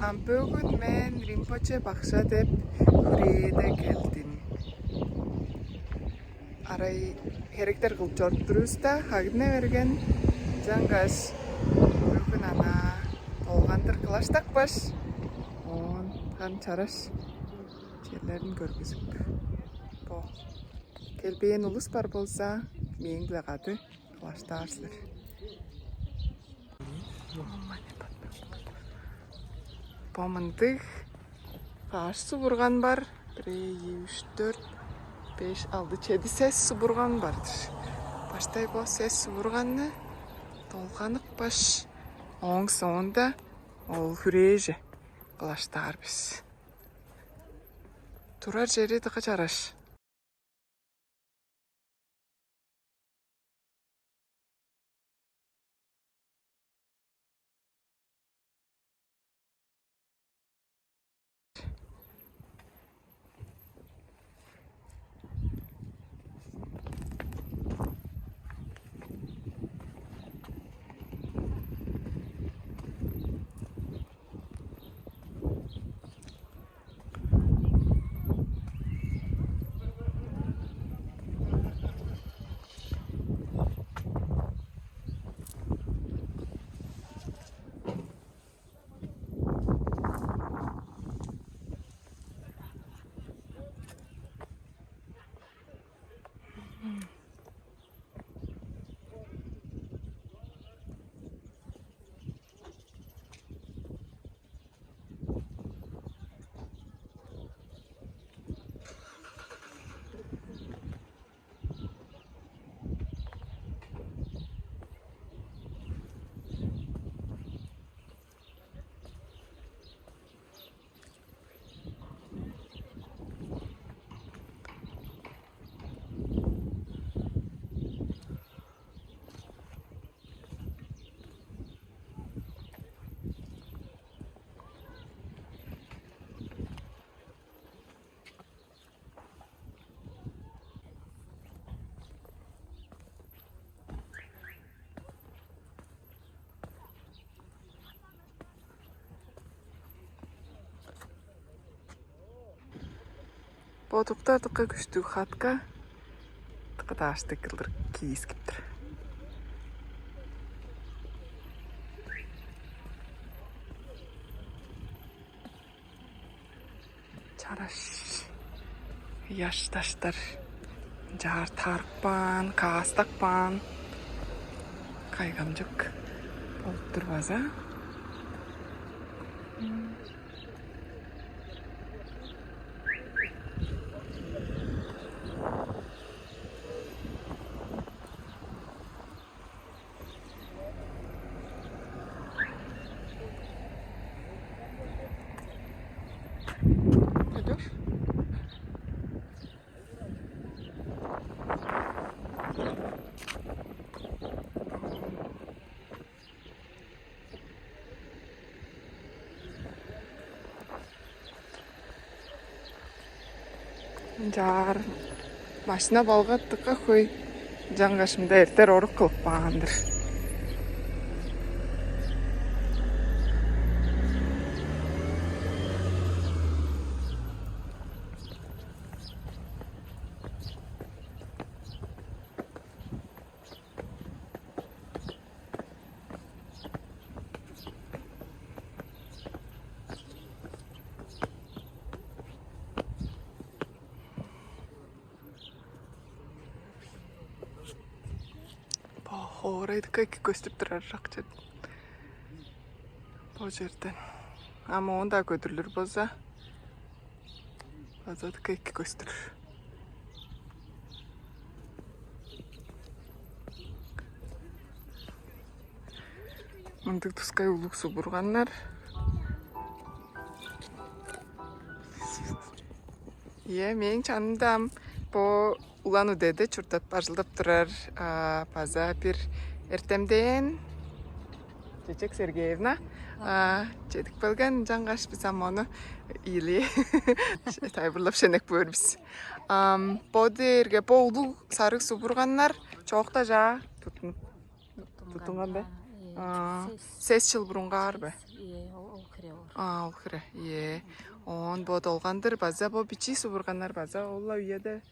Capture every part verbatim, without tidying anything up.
Бөгүн мен Ринпоче бакша деп хүрээде келдим. Арай херектер кылып чоруп турувуста, хагдына берген. Ынчангаш бөгүн ана долгандыр кылаштапкаш, оон кан чараш черлерин көргүзүп бо. Келбээн улус бар болза, мээң-биле кады кылаштаар силер. Бо мындыг каш субурган бар. Бир, ийи, үш, дөрт, беш, алды, чеди, сес субурган бар-дыр. Баштай бо сес субурганны долганып баш, ооң соонда ол хүрээже кылаштаар бис. Турар чери дыка чараш. Бодуктар дыка күштүг хатка, дыка дааштыг кылдыр киискиптир. Чараш ыяш даштар ынчаар тарыпкан, каастапкан, кайгамчык болуп тур база. Пойдёшь? Ынчаар машина болгаттыкка хөй, ынчангаш мында эртер орук кылып каан-дыр. Бо хоорайдыкка эки көстүп турар ырак черден. Бо черден. Ам оон-даа көдүрлүр болза, база дыка эки көстүр. Мындыг тускай улуг субурганнар. Ийе, мээң чанымда ам бо Улан-Удэде чурттап ажылдап турар, а, база бир эртемден Чечек Сергеевна, а, чедип келген, ынчангаш бис ам ону ийилээ тайылбырлап шенеп көөр бис. Ам, бо дээрге бо улуг сарыг субурганнар чоокта чаа туттунуп, туттунган бе? Аа, сес. Сес чыл бурунгаар бе? Ийе, ол, ол хире оор. Аа, ол хире. Ийе. Оон бо долгандыр база бо бичии субурганнар база ол-ла үеде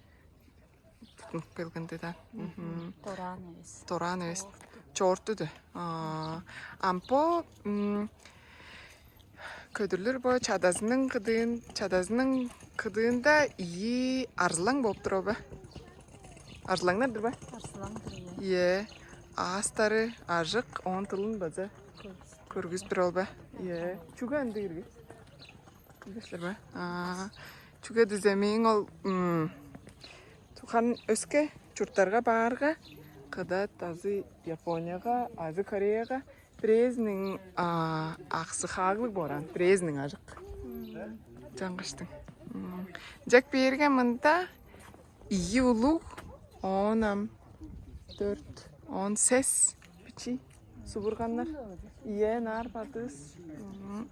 тутунуп келген-дир да. Мгм. Дораан эвес. Дораан эвес. Чоорту-дур. Аа, ам бо, м, көдүрлүр бо чадазының кыдыын, чадазының кыдыында ийи арзылаң болуп турар бе? Арзылаңнар-дыр бе? Арзылаң-дыр, ийе. Ийе. Аастары ажык, оон дылын база көргүзүп турар бе? Ийе. Чүге ындыг ирги? Билир силер бе? Аа, чүге дизе мээң ол, м, тухайн өске чурттарга баарга, Кыдат азы Японияга, азы Кореяга, бирээзиниң, а, аксы хааглыг боор аан, бирээзиниң ажык. Чаңгыштың. М. Ынчап бээрге мында ийи улуг, оон ам дөрт, оон сес бичии субурганнар. Ийе, ынаар бадыс. М.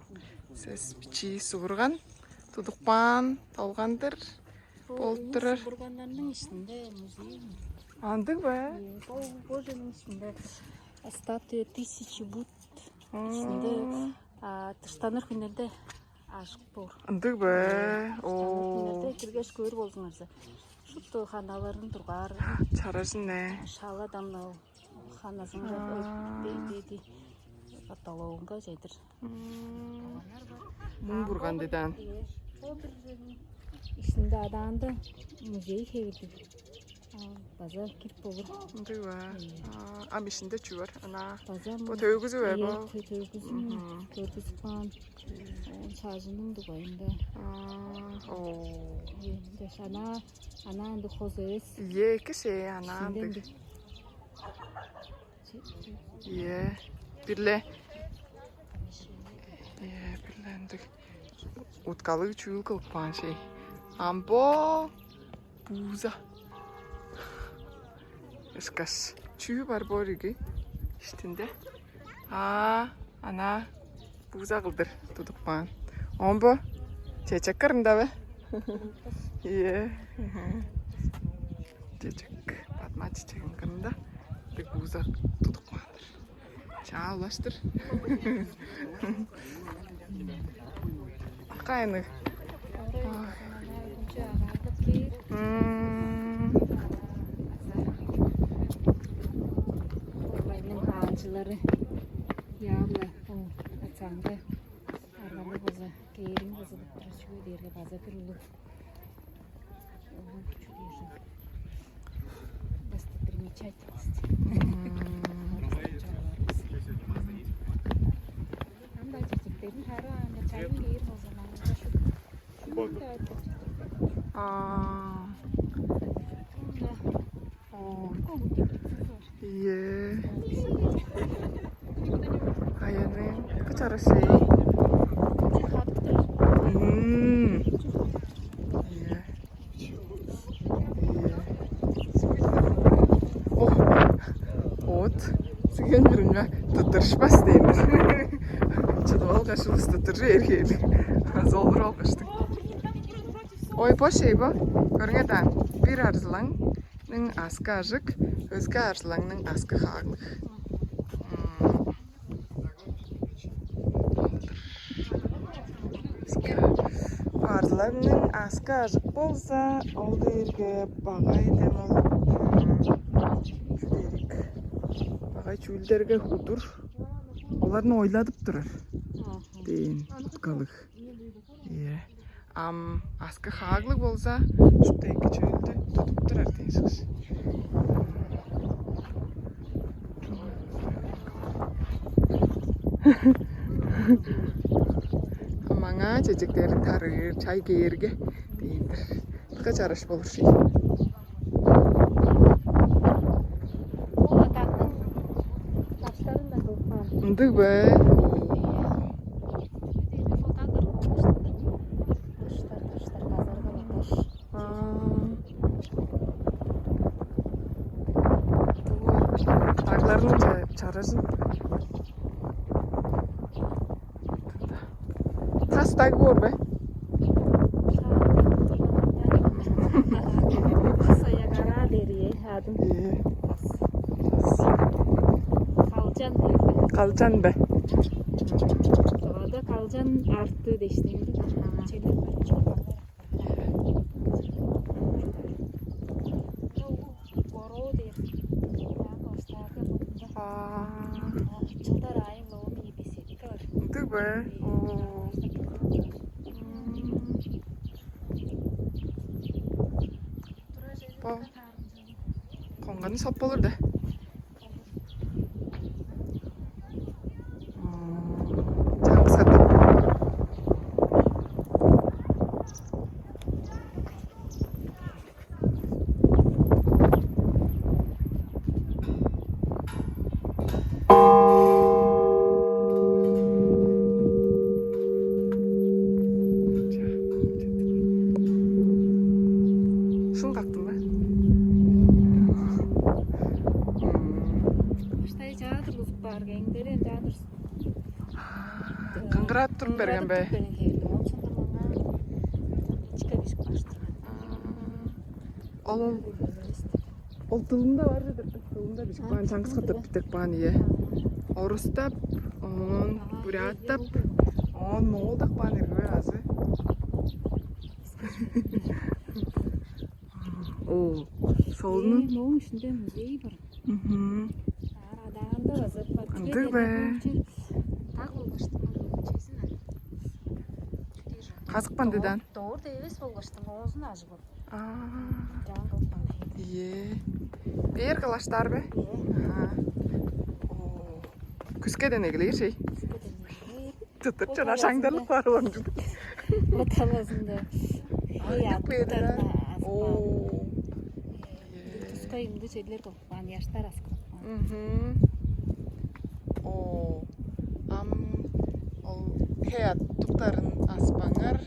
Сес бичии субурган тудуп каан долгандыр болуп турар. Субурганнарның иштинде музей. Андыг бе? Бо боженин иштинде статуя тысячи Будд. Ишинде, а, дыштаныр хүннерде ажык боор. Ындыг бе? Дыштаныр хүннерде киргеш көөр болзуңарза. Шупту ханаларын тургаар. Чаражын не? Шала дамнал ханазынга дейди. Каталогунга чедир. Муң бурган дедан. Ол бир жердин ишинде адаанда музей хевирдиг. База кирип болур. Ындыг ба? Ам ишинде чүү бар? Ана база бо төгүзү бе бо? Төгүзүн көргүзүп каан. Шаажынның дугайында. Оо. Ана ана ындыг хоз эвес. Ийе, эки шээ ана ындыг. Ийе. Бирле. Ийе, бирле ындыг. Уткалыг чүүл кылып каан шей. Амбо бууза. Ышкаш чүү бар боор иги иштинде. Аа, ана бууза кылдыр тудуп каан. Омбо чечек кырында бе? Ийе. Чечек, бадма чечегин кырында. Биг бууза тудуп каан-дыр. Чаа улаштыр. Кайныг. Каанчылары явно ацаңда арганы база кээрин база чүге дээрге база бир улуг улуг чүге достопримечательность. Анда чечектерин тары анда чайын кээр болза маңында шут. Шут. Аа. Ийе. Аяны кычарасы. Мм. Ийе. Ийе. Ох. Вот. Сиген кырынга тыттырышпас деймиз. Чыдып алгаш улус тыттыржы эргели. Золур алгаштык. Ой, бо шей бо. Көрүңер даан. Бир арзылаң ның аскы ажык, өске арзылаңның аскы хааглыг. Арзылаңның аскы ажык болза, ол дээрге багай демал чүдерик. Багай чүүлдерге худур оларны ойладып турар. Дейин уткалыг. Ийе. Ам аскы хааглыг болза, шупту эки чүүлдү тудуп турар дээш. Маңаа чечектерин тарыыр, чай кээрге дейин-дир. Дыка чараш болур ший. Ол атактың баштарын да кылып каан. Ындыг бе? Фотограф. Таштар, таштар, базарга баташ. Арларның чаражын. Тас даг боор бе? Соя гора дери адым. Тас. Тас. Халч Калчан бе? Ада калчан арты дээштиң. Челер бар. Бороо дээр. Чылдар айын лоом беседика бар. Ындыг бе? Оо. Бо коңганы соп болур да. Чаңгыс катап. Шын кактым ба? Оштай жаадыр узуп баар кеңдери, жаадыр. Кыңгырап туруп берген бе? Берген хээлдим. Ол чындырланга чика кишип баштырган. Ол ол дылында бар жыдыр. Дылында бижик баан, чаңгыс катап битек баан, ие. Орустап, оон буряттап, оон моолдак баан ирги бе азы? О, солну. Моң ишинде музей бар. Мгм. Адаанда база бар. Ындыг бе? Так болгоштун чезин. Казыкпан дедан. Доор дээвес болгоштун оозун ажып. Аа. Жаан кылып калды. Ие. Бээр кылаштар бе? Ие. Аа. О. Күскеден эгелээр шей. Күскеден эгелээр. Тутуп чана шаңдарлык бар ончук. Бо талазында. Ай, ай, ак берден. Аттарына. О. Ие. Тускай ымды черлер кылып каан, яштар аскылып каан. Мгм. О. Ам ол хей аттуктарын аспаңар,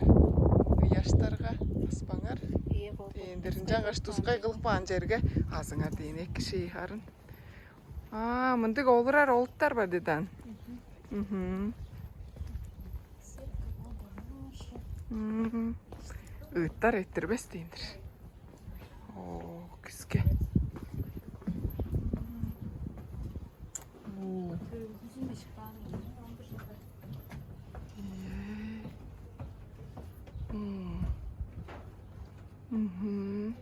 ыяштарга аспаңар. Ие, болду. Эндерин жаңгаш тускай кылып каан черге азыңар дейин эки шей харын. А, мындыг олурар олуттар бар дедан. Мгм. Мгм. Ыыттар эттирбес дейин-дир. О, күске. О. Ие. М. Мгм.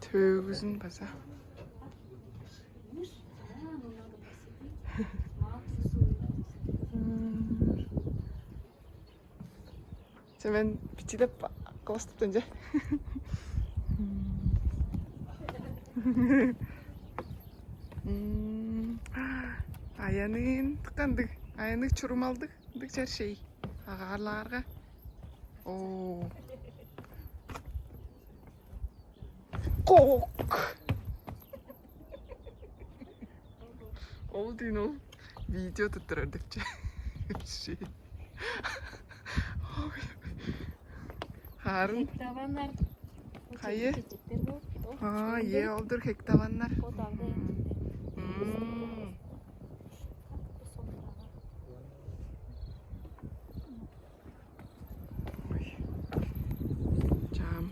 Төөгүзүн база. М. Че мен бичилеп кылыштыптын че. М. Аянын тыккандыг, аяныг чурумалдыг, ындыг чер шей. Агаарлаарга. О. Кок. Ол дейн ол видео туттурар депчи. Ши. Ой. Харын. Хектаваннар. Хайы? Чечектер бо. О, а, чечектер. Е, олдур хектаваннар. Бо дагда. М. Ой. Чаам.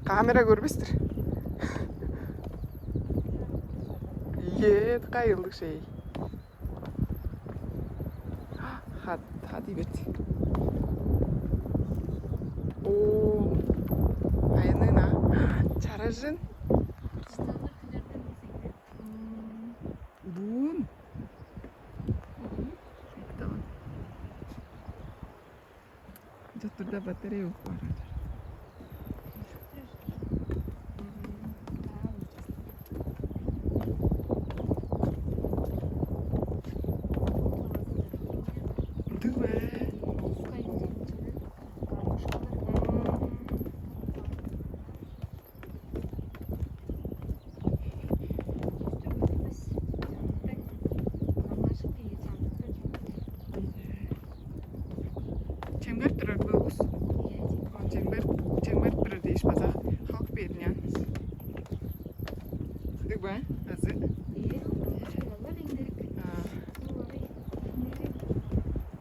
Камера көрбестир. Ийе, кайылдыг шей. Хат, хат ийбет. О, айнына. Чаражын. Буун. Чоттурда батарея ук бар. Дыве. Чемгер турар бөгүс. Чемгер, чемгер турар дээш база халк беринян. Дыгба, азы.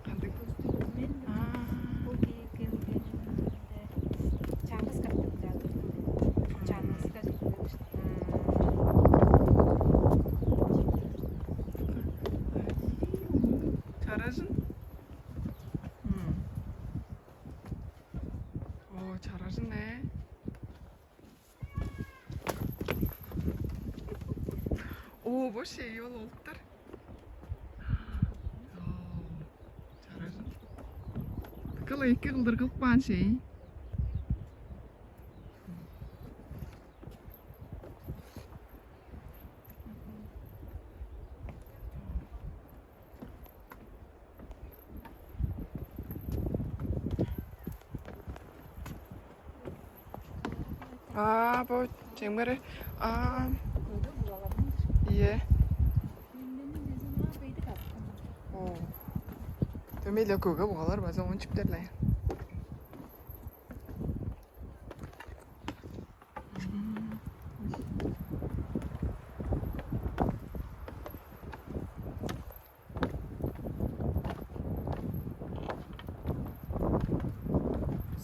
Кандык? Чаңгыс каптык. Чаңгыс каптык. Чаражын. О, чаражын, э. О, бо шей ол олуттар. О, чаражын. Кыл эки кылдыр кылып каан шей. А, бо чемгери. А, ийе. О. Дөмей-ле көге бугалар база он чиптерле.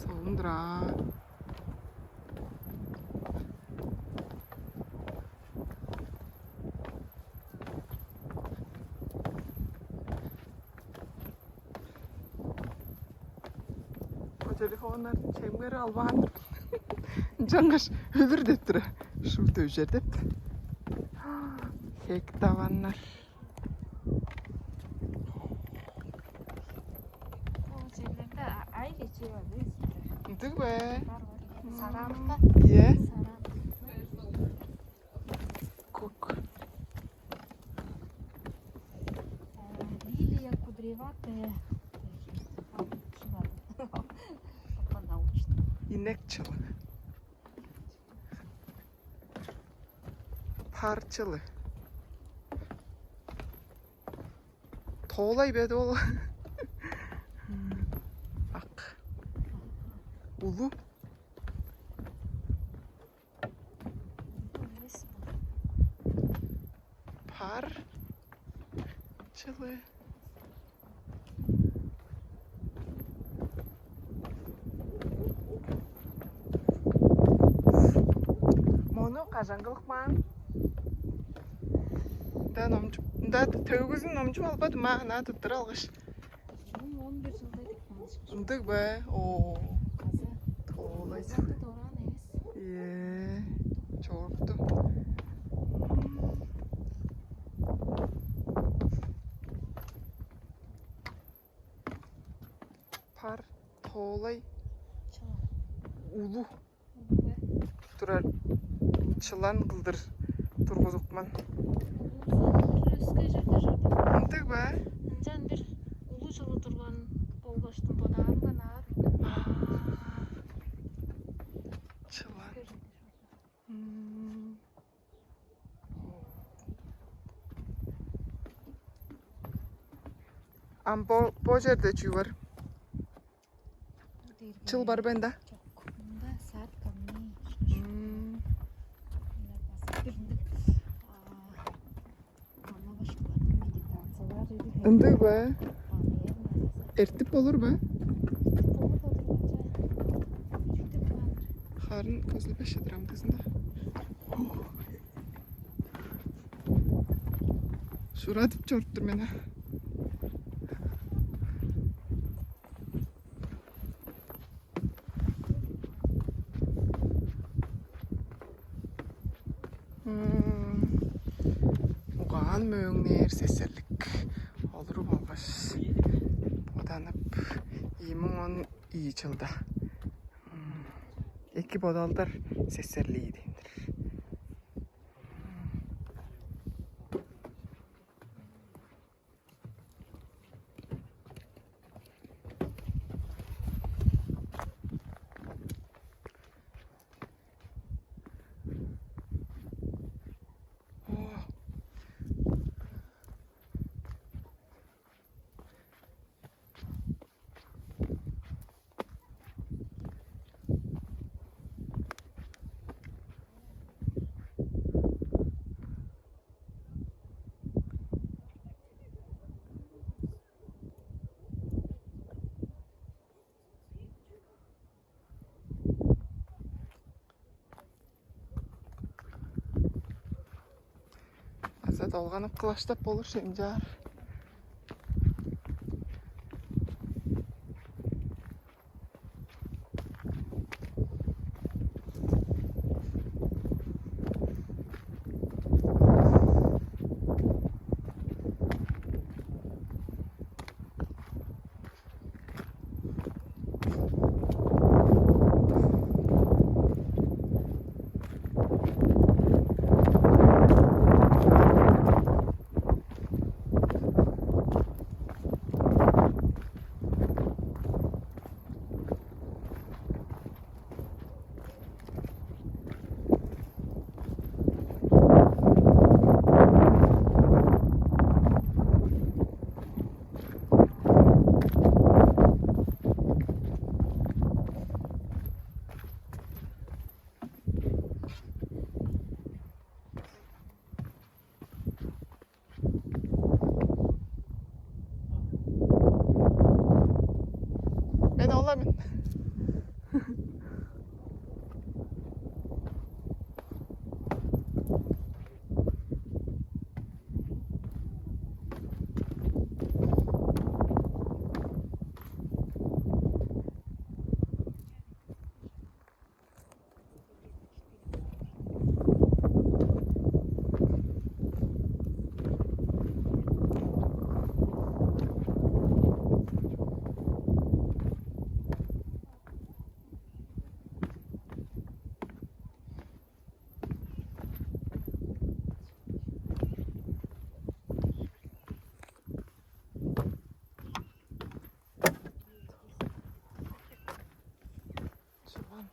Солун-дур аа. Бо телефоннар чемгери албаан. Ынчангаш өлүр деп тура. Шуут өжер деп. Хек даваннар. Ол черлерде ай кечээ бар, билесиз бе? Ындыг бе? Бар, бар. Сараанга. Ийе. Сараан. Көк. Э, лилия кудреватая. Пока научно. Инек чылы. Пар чылы. Тоолай беди ол. Ак. Улуу. Пар чылы. Мону кажан кылып каан? Да номчуп, да төгүзүн номчуп албадым а, ана туттура алгаш. Чогум он бир чылда деп калышкан. Ындыг бе? О. Азы тоолай. Озатты дораан эвес. Ээ, чорукту. Пар тоолай. Чылан. Улуу. Турар чылан кылдыр тургузупкан. Улузу өске черде чорду. Ындыг бе? Ынчан бир улуу чылы турган болгаштың бодаан канаар. Чылан. Ам бо бо черде чүү бар? Чыл бар бен да? Чок. Мында саат камни. М. Мында база бир ындыг, а, ама башкаларның медитациялары. Ындыг бе? Эртип болур бе? Эртип болур да турган чай. Чүктеп каалар. Харын көзүлбеш чыдырам дезин да. Шурадып чоруп тур мен. Угаан мөөңнээр сесерлик олуруп алгаш, боданып, ийи муң он ийи чылда эки бодалдар сесерлии дээн-дир. Аза долганып кылаштап болур шемчаар. Ола мен. Чылан.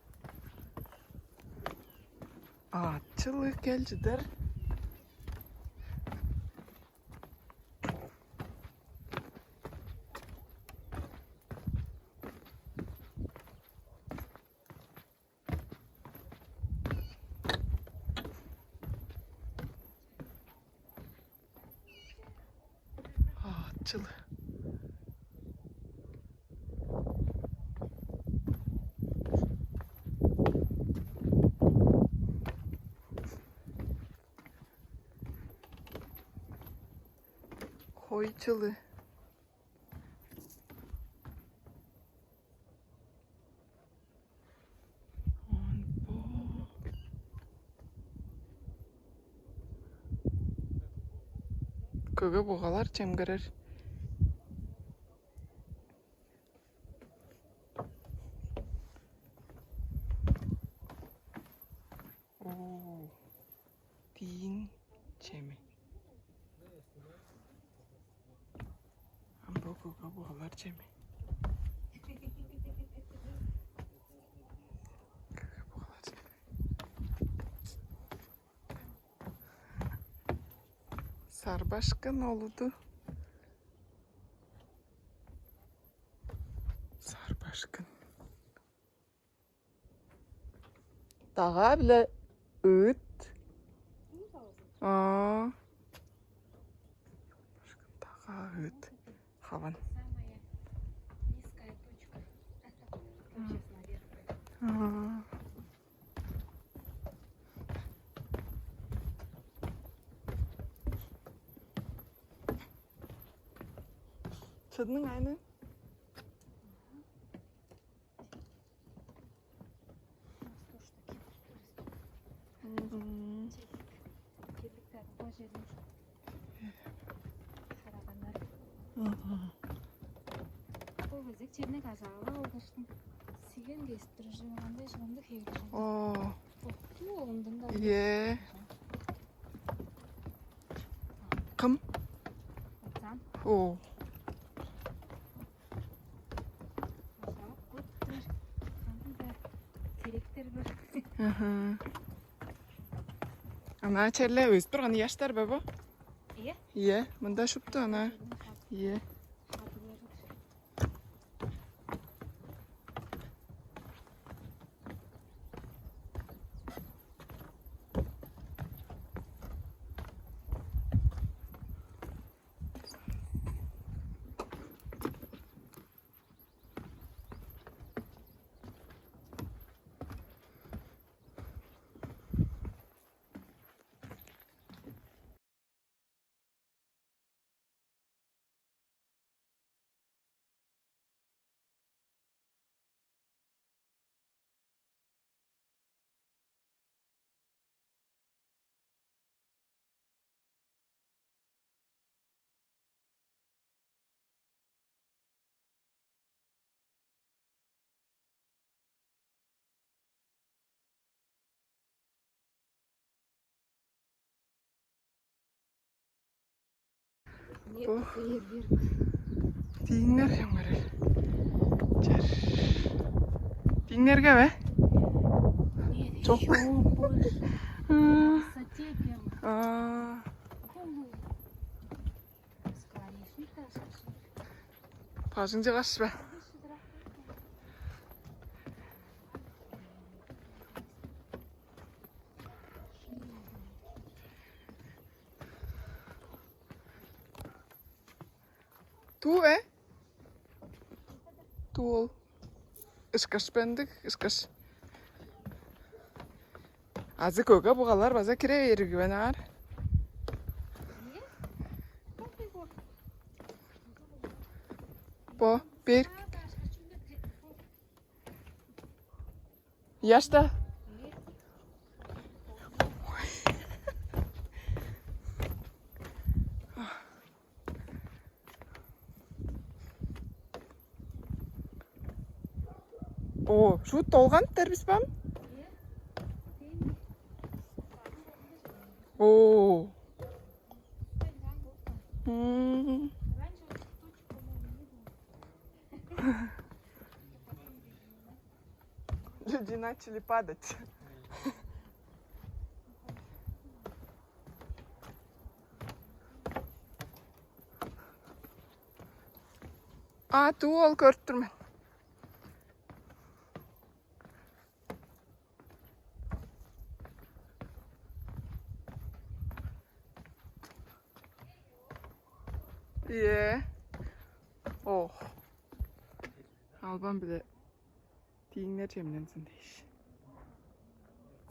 Аът чылыы кел чыдар. Аът чылыы. Хой чылыы. Оон бо көге бугалар чемгерер. Оо, диин чеми. Ам бо көге бугалар чеми. Көге бугалар чеми. Сарбашкын олуду. Сарбашкын. Дагаа-биле ыыт. Аа. Дагаа ыыт. Хаван. Самая низкая точка. Сейчас наверх. Аа. Чыдның айны? Мгм. Ол кезек черни кажаалы алгаштың сиген кестирип жүргенде жылымды хейлежем. Оо. Оттуу олундун да. Е. Кым? Отсан. Оо. Кажаап көптүр. Анда да теректер бар. Аха. Ана черле өстүр гана яштар бе бу? Ие. Ие, мында шупту ана. Ие. Бо дииңер хемгерел. Чер. Дииңерге бе? Чок. Аа. Аа. Бажың чыгаш бе? Туу, э? Туу ол. ышкаш бендик, ышкаш. Азы көге бугалар база кире бериги бен аар. Бо бир. Яшта. О, шут долган тербис бам? О. М. Люди начали падать. А, туу ол көрүп тур мен. Ийе. Ох. Албан биле тииңнер чемнензин дээш.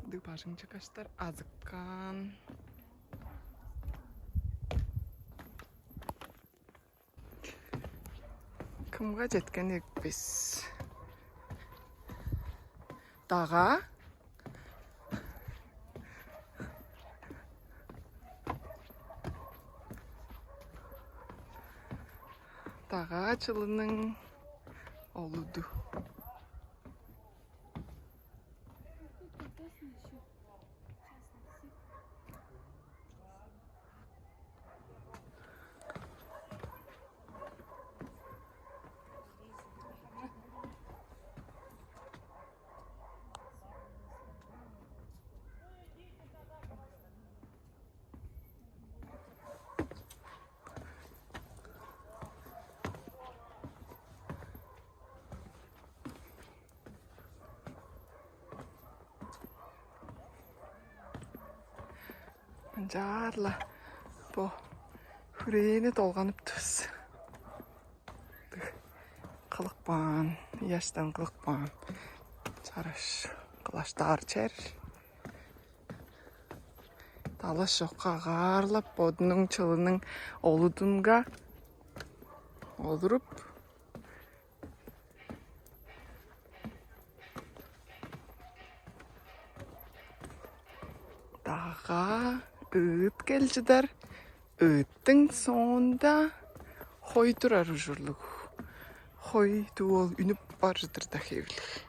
Ындыг бажыңчы каштар азыккан. Кымга четкен эвес бис? Дагга? Дагга чылының олуду. Ынчаар-ла бо хүрээни долганып тур бис. Кылып каан, ыяштан кылып каан. Чараш кылаштаар чер. Далаш чокка агаарлап, бодунуң чылының олудунга олуруп, дагга ыыт кел чыдар. Ыыттың соонда хой турар ужурлуг. Хой дуу ол үнүп бар чыдыр-даа хевирлиг.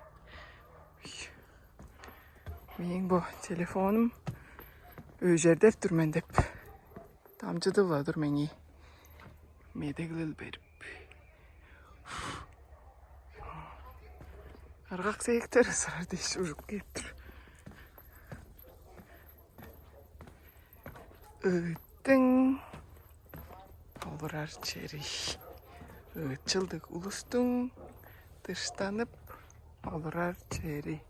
Мээң бо телефонум өжердеп тур мен деп дамчыдып-ла тур меңээ. Медеглел берип. Ыргак-сээктер ызырар дээш ужуп кээп тур. Ыыттың олурар чери. Ыытчылдыг улустуң дыштанып олурар чери.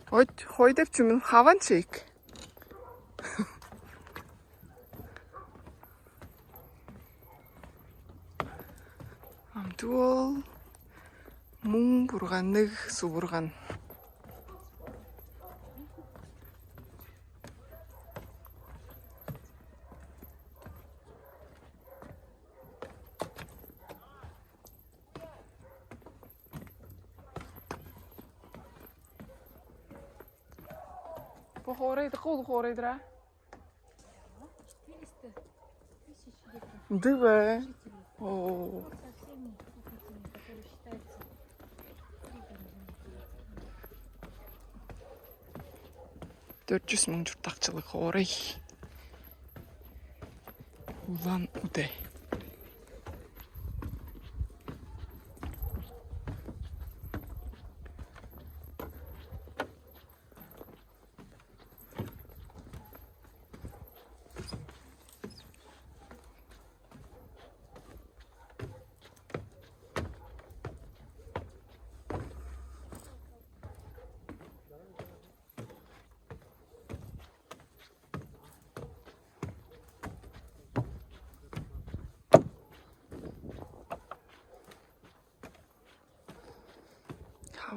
Ой, хой деп чүмүн хаван чейик. Амдуол муң бурганныг субурган. Бо хоорай дыка улуг хоорай-дыр аа. Ындыг бе? Оо. Дөрт чүс муң чурттакчылыг хоорай. Улан-Удэ.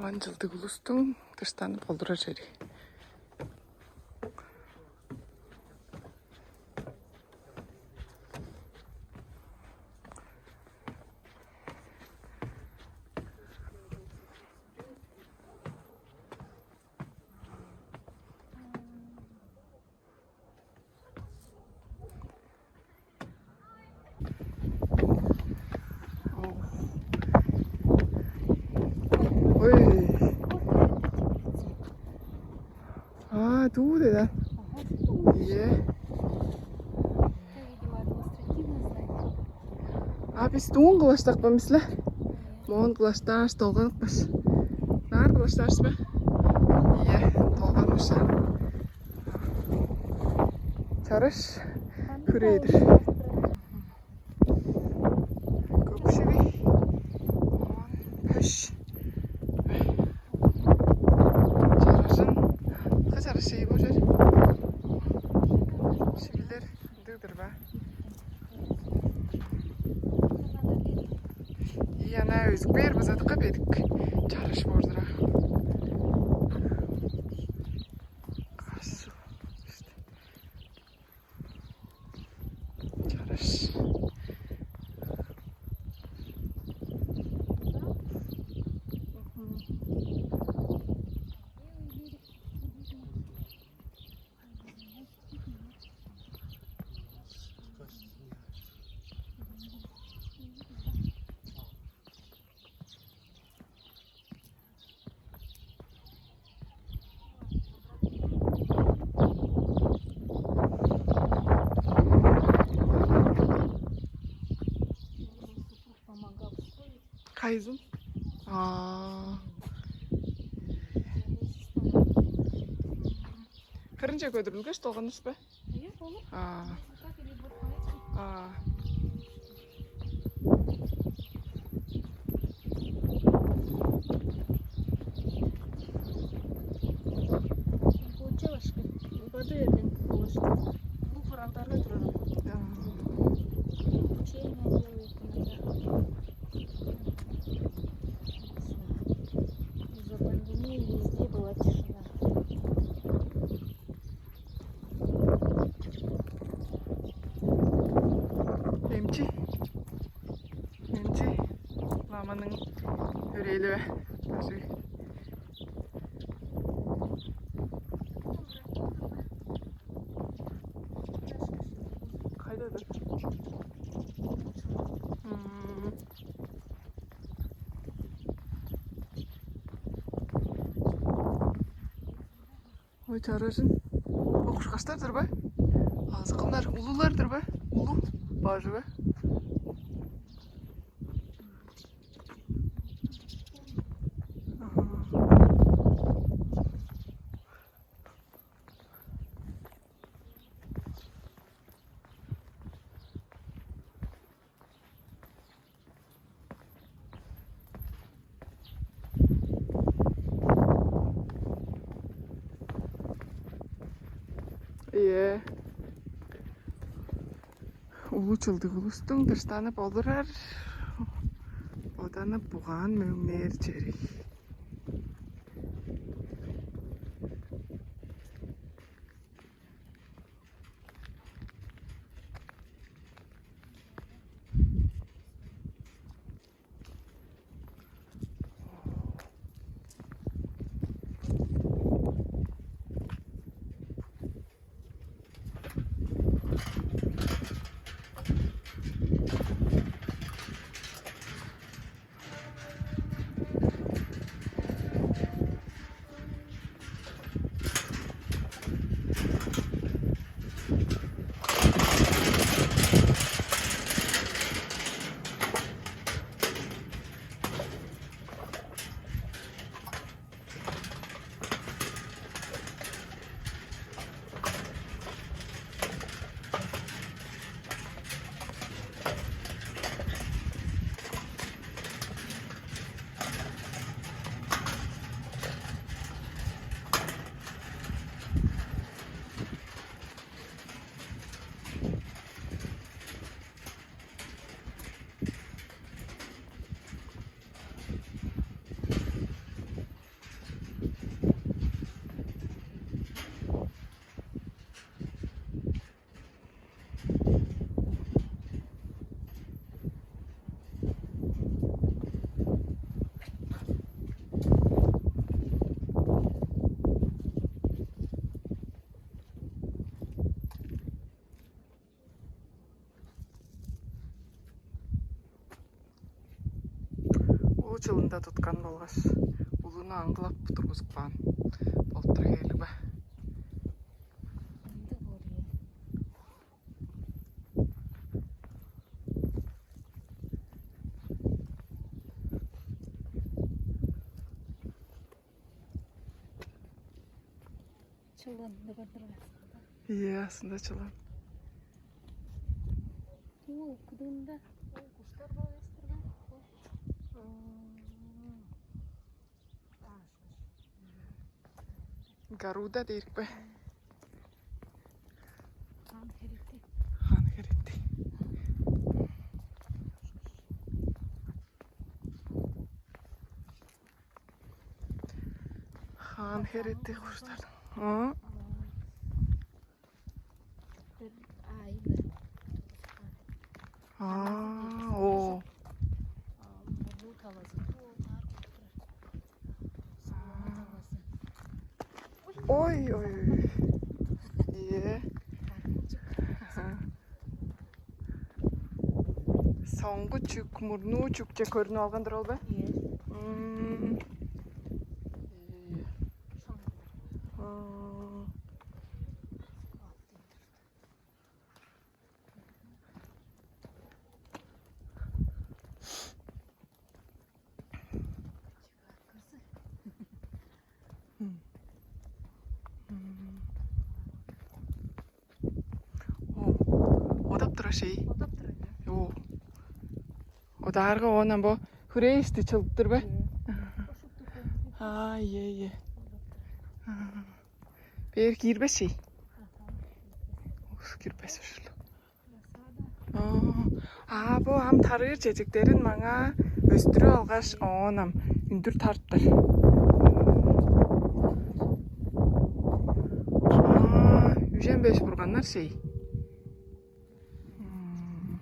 Ман чылдыг улустуң дыштанып олурар чери. Ой. А, туу деда. Ие. А бис дуун кылаштак ба мисле? Моон кылаштааш долганыкпаш. Наар кылаштааш ба? Ие, долганмыш. Чараш хүрээдир. Көкшевей. Моон пөш. Чаражын. Ха чараш чей божар. Шивилер. Дыдыр ба? И ана өзүк бээр базадыкка бедик. Чараш бордура. Каш. Чараш. Кайызын? А. Кырынче көдүрүлгеш долганышпа? Ие, болур. А. А. Конча башка. Бады берген болуш. Бу куралдарга турар. А. Чейин делает иногда. Из-за пандемии везде была тишина. Эмчи. Эмчи ламаның өрээливи. Бажы. Кайдадыр? М. Ой, чаражын. Окушкаштар-дыр ба? Азгыннар, улуулар-дыр ба? Улуу бажы ба? Ийе. Улуу чылдыг улустуң дыштанып олурар, боданып, бугаан мөңнээр чери. чылында туткан болгаш, улуну аңгылап тургузуп каан болуп тура хевирлиг бе? Чылан деп андырган. Ийе, астында чылан. Ол кудуунда ол куштар бар эстирген. Гаруда дээрик бе? Хан херекти. Хан херекти. Хаан херетти куштар. Ы? Бир айны. Аа, о. Мурнуу талазы. Ой, ой, ой. Е. Аха. Соңгу чүк, мурнуу чүкче көрүнүп алган-дыр ол бе? Ийе. Мм. Мм. Мм. Мм. О, одап турар шей. Одап турар, ийе. О. Одаарга оон ам бо хүрээшти чылыптыр бе? Ийе. Аа, ийе, ийе. Одап турар. Аа. Бээр киирбес шей. Аха. Ус, кирбес ушул. Красота. Оо. Аа, бо ам тарыыр чечектерин маңаа өстүрүп алгаш, оон ам үндүр тарыптар. Аа, үжен беш бурганнар шей. Мм.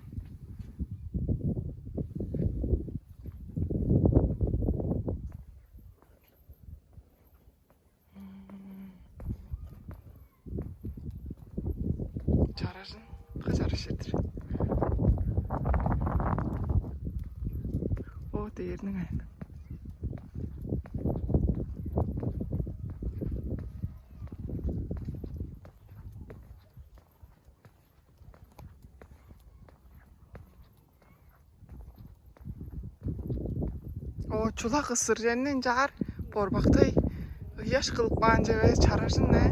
Чаражын, кы чараш чер-дир. О, дээрниң айны. О, чула кысыр чемни ынчаар борбактай ыяш кылып каан чүве, чаражын-не.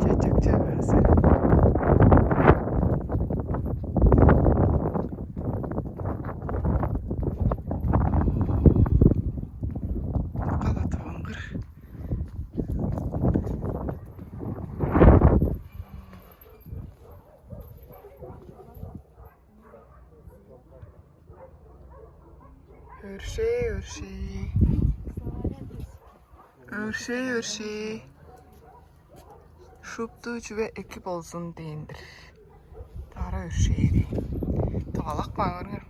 Чечек чүвези. Кала тывынгыр. Өршээ, өршээ. Өршээ, өршээ. Шупту чүве эки болзун дээн-дир. Дара өршээри. Тывалак баан көрүңер.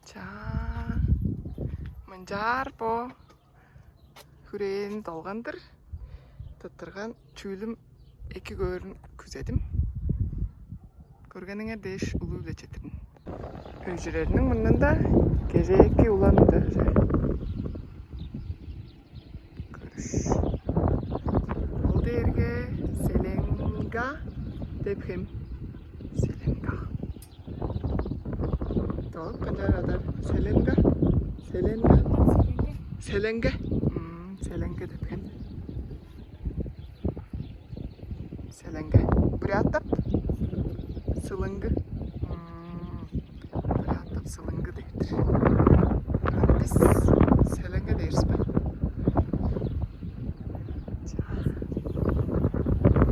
Чаа, мынчаар бо хүрээн долган-дыр. Тырттырган чүүлүм эки көөрүн күзедим. Көргениңер дээш улуу-биле четтирдим. Өжүрерниң мурнунда кежээки улам үдер. Көрүш. Ол дээрге Селенга деп хем. Селенга. Долуп кынчаар адар. Селенга. Селенга. Селенге. М, Селенге деп хем. Селенге. Буряттап? Сылыңгы. М, буряттап сылыңгы дептир.